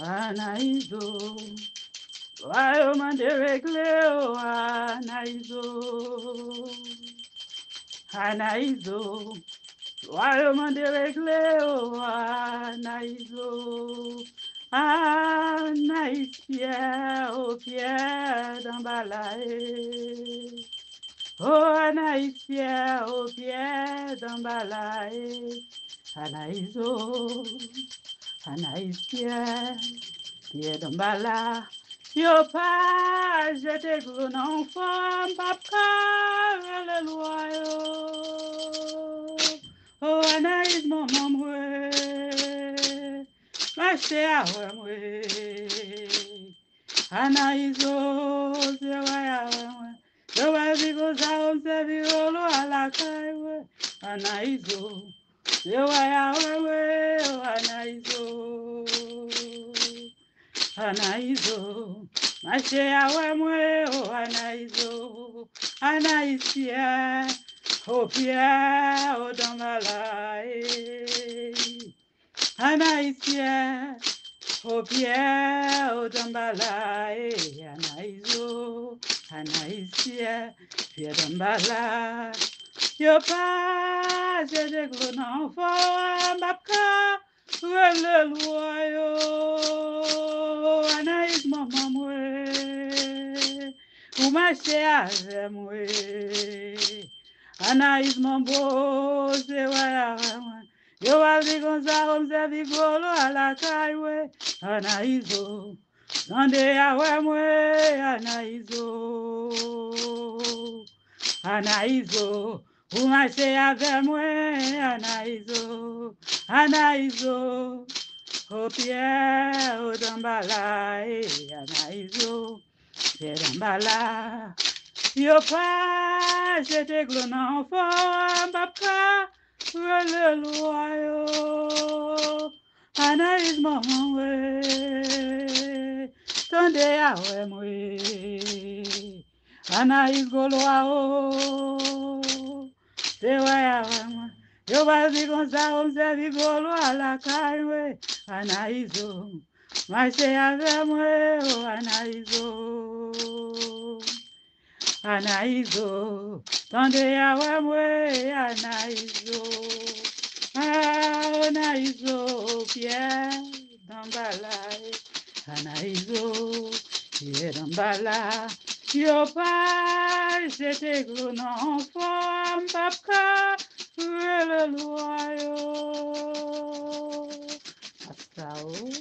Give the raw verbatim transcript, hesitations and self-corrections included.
Anayizo, lwa yo mande regle o Anayizo. Anayizo, lwa yo mande regle o Anayizo. Anayis Pyè, o Pyè Danbala e. O Anayis Pyè, o Pyè Danbala e. Anayizo, Anayis Pyè, Pyè Danbala. Yo pa jete dlo nan yon fwa, m p ap ka rele lwa yo. O Anayis manman mwen, mache avè mwen. Anayizo, se wè avè mwen. Yo pa di konsa, o m sèvi golo a lakay mwen. Anayizo, se wè avè mwen, o Anayizo. Anayizo, mache avè mwen, o Anayizo. Anayis Pyè, o Pyè, o Danbala e. Anayis Pyè, o Pyè, o Danbala e. Anayizo, Anayis Pyè, Pyè Danbala. Yo pa jete dlo nan fwa, m p ap ka rele lwa yo. Anayis manman mwen, ou mache avè mwen. Anayis manbo, se wè avè mwen. Yo pa di konsa, o m sèvi golo a lakay mwen. Anayizo, tande avè mwen, Anayizo. Anayizo, ou mache avè mwen, Anayizo. Anayizo, o Pyè, o Danbala e. Anayizo, Pyè Danbala. Yo pa jete dlo nan fwa, m p ap ka rele lwa yo. Anayis manman mwen, tande avè mwen. Anayis golo a o, se wè avè mwen. Yo pa di konsa, o m sèvi golo a lakay mwen. Anayizo, mache avè mwen, o Anayizo. Anayizo, tande avè mwen, Anayizo. A, Anayizo, Pyè Danbala e. Anayizo, Pyè Danbala. Yo pa jete dlo nan fwa, m p ap ka rele lwa yo. Asta o.